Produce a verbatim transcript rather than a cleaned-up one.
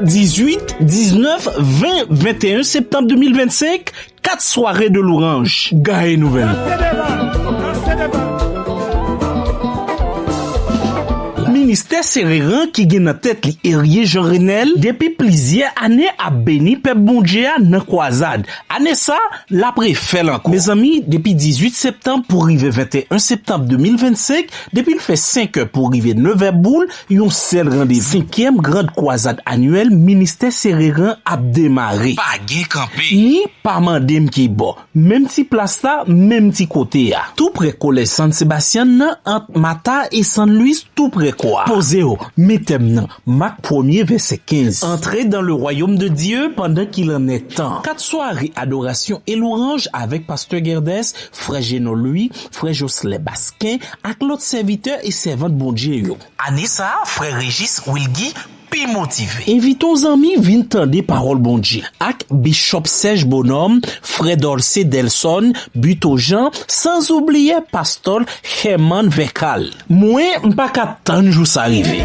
Dizwit, diznèf, ven, venteyen septanm de mil vennsenk, kat sware de louranj. Gaye nouvèl. Ministè Sereran ki gen nan tèt li Erye Jean Renel, depi plizyè ane ap beni pèp Bondye a nan kwazad. Ane sa, l ap refè l ankò. Mezanmi, depi dizwit septanm pou rive venteyen septanm de mil vennsenk, depi l fè senk è pou rive nevè boul, yon sèl randevou. Senkyèm grand kwazad anyèl Ministè Sereran ap demare. Pa gen kanpe. Ni pa mande m ki bò. Menm ti plas la, menm ti kote a. Tou prè kolèj San Sebastian nan, ant Mata e San Luis, tou prè kwa. Poze w, men tèm nan, Mak premye vèsè kenz. Entrer dans le royaume de Dieu pendant qu'il en est temps. Kat sware adorasyon e louranj avèk pastè Gerdès, frè Jenon Louis, frè Joslè Basken ak lòt sèvitè e sèvant Bondye yo. Ane sa a, frè Régis Wilgy pi motive. Envite yon zanmi vin tande pawòl Bondye ak Bishop Serge Bonhomme, frè Dorcé Delson, Buteau Jean, sans oublier pastè Herman Vercal. Mwen, m pa ka tann jou sa rive.